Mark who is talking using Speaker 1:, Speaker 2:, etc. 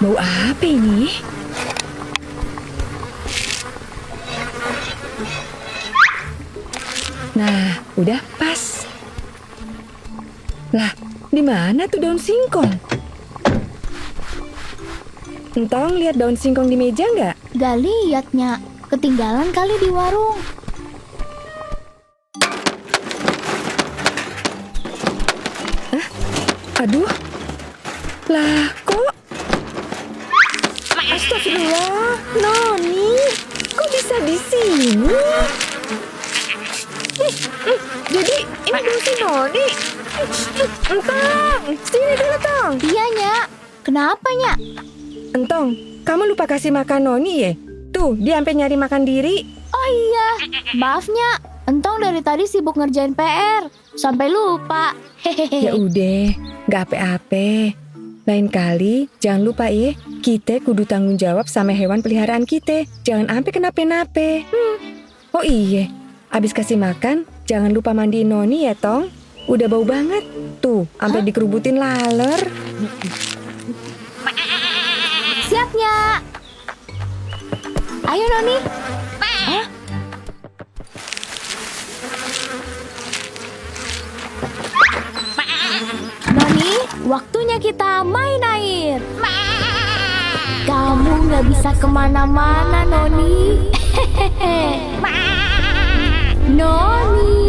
Speaker 1: Bau apa ini? Nah, udah pas. Lah, di mana tuh daun singkong? Entong lihat daun singkong di meja nggak?
Speaker 2: Gak liat, Nyak. Ketinggalan kali di warung.
Speaker 1: Aduh, lah kok? Astagfirullah, Noni, kok bisa di sini? Jadi ini daun si Noni. Entong, sini dulu Tong.
Speaker 2: Iya, Nyak. Kenapa, Nyak?
Speaker 1: Entong, kamu lupa kasih makan Noni ya? Tuh, dia sampai nyari makan diri.
Speaker 2: Oh iya, maaf, Nyak. Entong dari tadi sibuk ngerjain PR. Sampai lupa.
Speaker 1: Ya
Speaker 2: Hehehe.
Speaker 1: udah, nggak ape-ape. Lain kali, jangan lupa ya, kita kudu tanggung jawab sama hewan peliharaan kita. Jangan ampe kenapa-nape. Oh iya, abis kasih makan, jangan lupa mandiin Noni ya, Tong. Udah bau banget. Tuh, sampai dikerubutin laler.
Speaker 2: Siap, Nyak. Ayo, Noni. Hah? Noni, waktunya kita main air. Kamu nggak bisa kemana-mana, Noni. Noni.